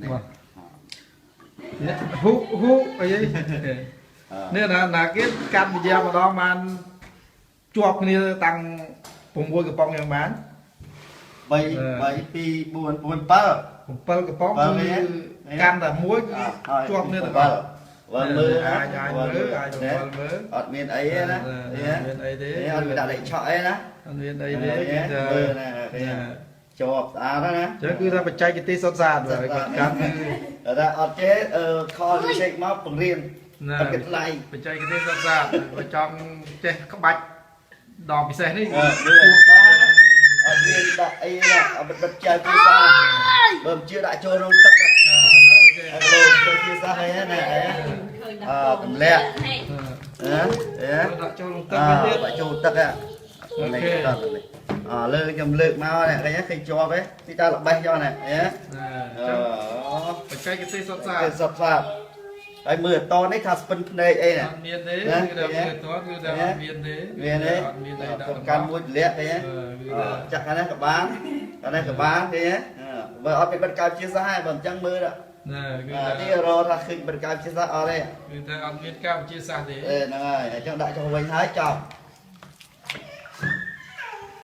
នេះ បាទ នេះហ៊ូហ៊ូអីនេះណាណាគេកាត់វិយាម្ដងបានជាប់គ្នាតាំង6កំប៉ុងយ៉ាងបាន 3 3 2 4 4 7 7កំប៉ុងគឺកាន់តែមួយគឺជាប់គ្នាទាំងអស់ បើមើល អាចអាចមើលអាចមើល អត់មានអីទេណា មានអីទេ អត់មានដាក់លេខឆក់អីណា អត់មានអីទេគឺថា មើលណាជាប់ស្អាតណា ចឹងគឺថាបច្ចេកទេសសុទ្ធសាធបាទគាត់កាន់គឺ តែអត់ចេះខលវិសេសមកបង្រៀន ណា អត់គិតថ្លៃ បច្ចេកទេសសុទ្ធសាធបើចង់ចេះក្បាច់ដល់ពិសេសនេះ អឺមើលអត់មានដាក់អីណាអត់បិទចែកភាសាបើមិនជឿដាក់ចូលក្នុងទឹក អា OK អត់លោកចូលភាសាហើយណាអើទម្លាក់ អឺ ហ៎ហ៎ ដាក់ចូលក្នុងទឹក អើ វិញទៀត ដាក់ចូលទឹកហ៎នេះទឹកនេះអើលើខ្ញុំលើកមកនេះឃើញឃើញជាប់ហ៎ទីតាល្បេះចុះនេះហ៎ ណា អឺ ចឹងបច្ចេកទេសសុទ្ធសាធ គេសັບសាបហើយមើលតនេះថាស្ពិនភ្នែកអីណា អត់មានទេគឺថាមើលតគឺថាអត់មានទេ មានទេ អត់មានអីដាក់ កាន់មួយទម្លាក់ឃើញ អឺគឺថា ចាក់ខាងនេះក៏បានខាងនេះក៏បានឃើញបើអត់មានបិទកៅជាសាសបើមិនចឹងមើល ណាគឺថា នេះរថាឃើញបិទកៅជាសាសអត់ទេ គឺថាអត់មានការវិទ្យាសាស្ត្រទេ អេហ្នឹងហើយអញ្ចឹងដាក់ចុះវិញហើយចប់